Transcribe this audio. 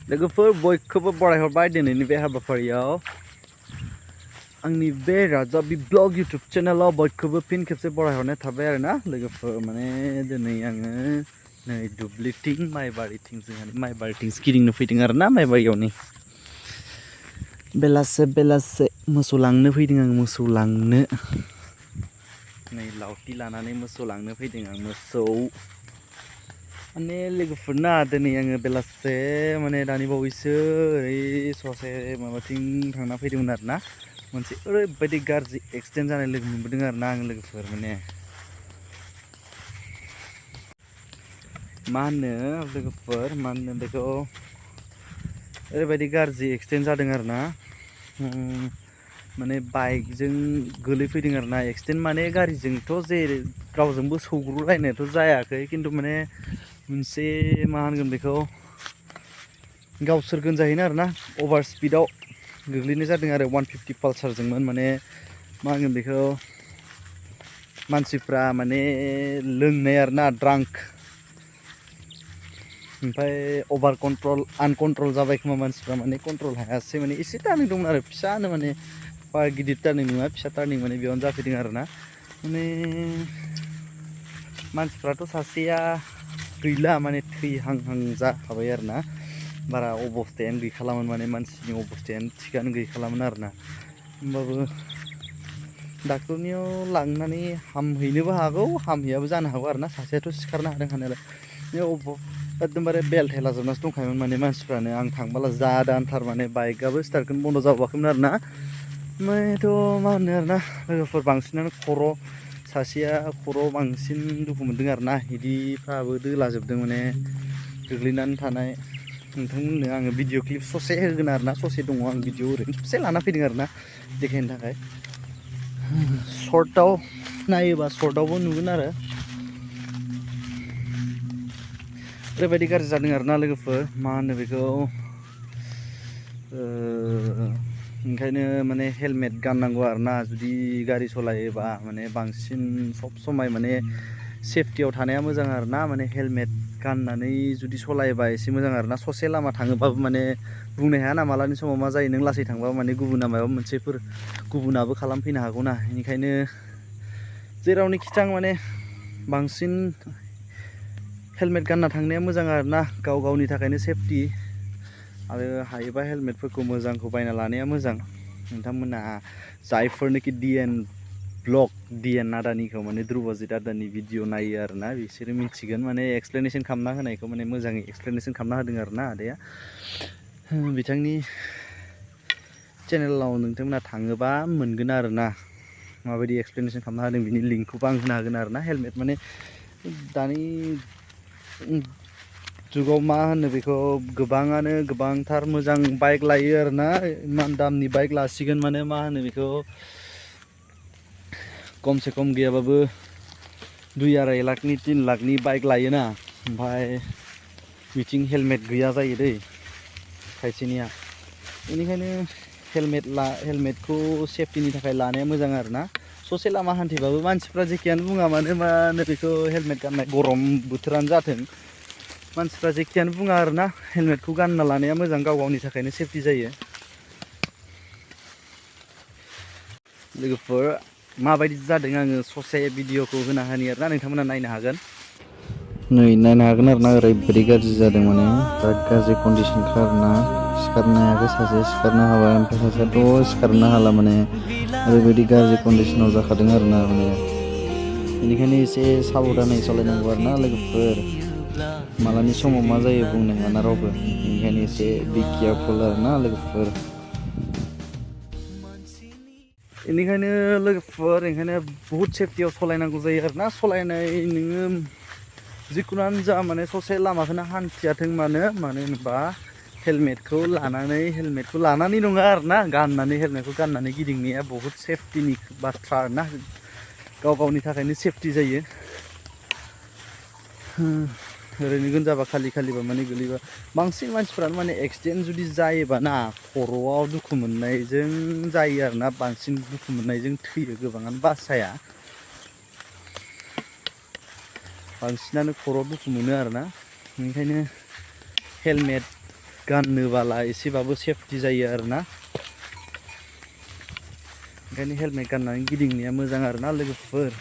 लोगोफोर बयखौबो बरायहरबाय दिनैनि बे हाबाफारियाव आंनि बे राजा ब्लग यूट्यूब चेनेलाव बयखौबो फिन खेबसे बरायहरनाय थाबाय आरोना लोगोफोर माने दिनै आङो नै दुब्लिथिं माइबारिथिं जोंहानि माइबारिथिं गिदिंनो फैदों आरोना माइबारियाव नै बेलासे मोसौ लांनो फैदों आं मोसौ लांनो नै लावथि लानानै मोसौ लांनो फैदों आं मोसौ माने लोगोफोरना दिनै आङो बेलासे माने दानि बावैसो ओरै ससे माबाथिं थांना फैदोंमोन आरोना मोनसे ओरैबायदि गाज्रि एक्सिडेन्ट जानाय लोगो मोनबोदों आरोना आं लोगोफोर माने मा होनो लोगोफोर मा होनो बेखौ ओरैबायदि गाज्रि एक्सिडेन्ट जादों आरोना माने बाइकजों गोलैफैदों आरोना एक्सिडेन्ट माने गारिजोंथ' जेरै रावजोंबो सौग्रुलायनायथ' जायाखै खिन्थु माने मोनसे मा होनगोन बेखौ गावसोर गोनजाहैनो आरोना अभार स्पिडाव गोग्लैनाय जादों आरो 150 पालसारजोंमोन माने मा होनगोन बेखौ मानसिफ्रा माने लोंनाय आरोना ड्रांक ओमफ्राय अभार कन्ट्रल आनकन्ट्रल जाबाय खोमा मानसिफ्रा माने कन्ट्रल हायासै माने एसे टार्निं दंमोन आरो फिसानो माने बारा गिदिर टार्निं नङा फिसा टार्निं माने बेयावनो जाफैदों आरोना माने मानसिफ्राथ' सासेया गैला माने थैहांहां जाखाबाय आरोना बारा अबस्थायानो गैखालामोन माने मानसिनि अबस्थायानो थिगानो गैखालामोन आरोना होमबाबो डाक्टरनियाव लांनानै हामहैनोबो हागौ हामहैयाबो जानो हागौ आरोना सासेयाथ' सिखारनो हादों हानायालाय एकदमबारे बेल थेला जोबनासो दंखायोमोन माने मानसिफ्रानो आं थांबाला जादानथार माने बाइकआबो स्टार्टखौनो बन्द' जाबावाखैमोन आरोना ओमफ्रायथ' मा होनो आरोना लोगोफोर बांसिनानो खर' सासेया खर'आव बांसिन दुखु मोनदों आरोना बिदिफ्राबो दोलाजोबदों माने गोग्लैनानै थानाय नोंथांमोननो आङो भिडिअ क्लिप ससे होगोन आरोना ससे दङ आं भिडिअ ओरैनो ससे लाना फैदों आरोना देखायनो थाखाय सर्टआव नायोबा सर्टआवबो नुगोन आरो ओरैबायदि गाज्रि जादों आरोना लोगोफोर मा होनो बेखौ ओंखायनो माने हेलमेट गाननांगौ आरोना जुदि गारि सालायोबा माने बांसिन सब समाय माने सेफटियाव थानाया मोजां आरोना माने हेलमेट गाननानै जुदि सालायोबा एसे मोजां आरोना ससे लामा थाङोबाबो माने बुंनो हाया ना मालानि समाव मा जायो नों लासै थांबाबो माने गुबुना माबा मोनसेफोर गुबुनाबो खालामफैनो हागौना बेनिखायनो जेरावनोखि थां माने बांसिन हेलमेट गानना थांनाया मोजां आरोना गाव गावनि थाखायनो सेफटि आरो हायोबा हेलमेटफोरखौ मोजांखौ बायना लानाया मोजां नोंथांमोना जायफोरनोखि डिएन आदानिखौ माने ध्रुबजित आदानि भिडिअ नायो आरोना बिसोरो मिथिगोन माने एक्सप्लेनेसन खालामना होनायखौ माने मोजाङै एक्सप्लेनेसन खालामना होदों आरोना आदाया बिथांनि चेनेलाव नोंथांमोना थाङोबा मोनगोन आरोना माबायदि एक्सप्लेनेसन खालामना होदों बिनि लिंकखौबो आं होनो हागोन आरोना हेलमेट माने दानि जुगाव मा होनो बेखौ गोबाङानो गोबांथार मोजां बाइक लायो आरोना इमान दामनि बाइक लासिगोन माने मा होनो बेखौ खमसे खम गैयाबाबो 2-2.5 लाखनि 3 लाखनि बाइक लायोना ओमफ्राय बिथिं हेलमेट गैया जायो दै खायसेनिया बेनिखायनो हेलमेटखौ सेफटिनि थाखाय लानाया मोजां आरोना ससे लामा हान्थिबाबो मानसिफ्रा जेखियानो बुङा मानो मा होनो बेखौ हेलमेट गाननाय गरम बोथोरानो जाथों मानसिफ्रा जेखियानो बुङा आरोना हेलमेटखौ गानना लानाया मोजां गाव गावनि थाखायनो सेफटि जायो लोगोफोर माबायदि जादों आङो ससे भिडिअखौ होना होनि आरोना नोंथांमोना नायनो हागोन नै नायनो हागोन आरोना ओरैबायदि गाज्रि जादों माने बिराद गाज्रि कन्डिसनखा आरोना सिखारनो हायाखै सासे सिखारनो हाबाय ओमफ्राय सासेयाथ' सिखारनो हाला माने ओरैबायदि गाज्रि कन्डिसनाव जाखादों आरोना माने बेनिखायनो एसे साबधानै सालायनांगौ आरोना लोगोफोर मालानि समाव मा जायो बुंनो हायाना रावबो बेनिखायनो एसे बि केयारफुल आरोना लोगोफोर बेनिखायनो लोगोफोर ओंखायनो बुहुद सेफटियाव सालायनांगौ जायो आरोना सालायनाय नोङो जिखुनुआनो जा माने ससे लामाखौनो हान्थियाथों मानो होनोबा हेलमेटखौ लानानै नङा आरोना हेलमेटखौ गाननानै गिदिंनाया बहुद सेफटिनि बाथ्रा आरोना गाव गावनि थाखायनो सेफटि जायो ओरैनो गोनजाबा खालिबा माने गोलैबा बांसिन मानसिफ्रानो माने एक्सिडेन्ट जुदि जायोबा ना खर'आव दुखु मोननायजों जायो आरोना बांसिन दुखु मोननायजों थैयो गोबाङानो बासाया बांसिनानो खर'आव दुखु मोनो आरोना बेनिखायनो गाननोबाला एसेबाबो सेफटि जायो आरोना। ओंखायनो हेलमेट गाननानै गिदिंनाया मोजां आरोना लोगोफोर।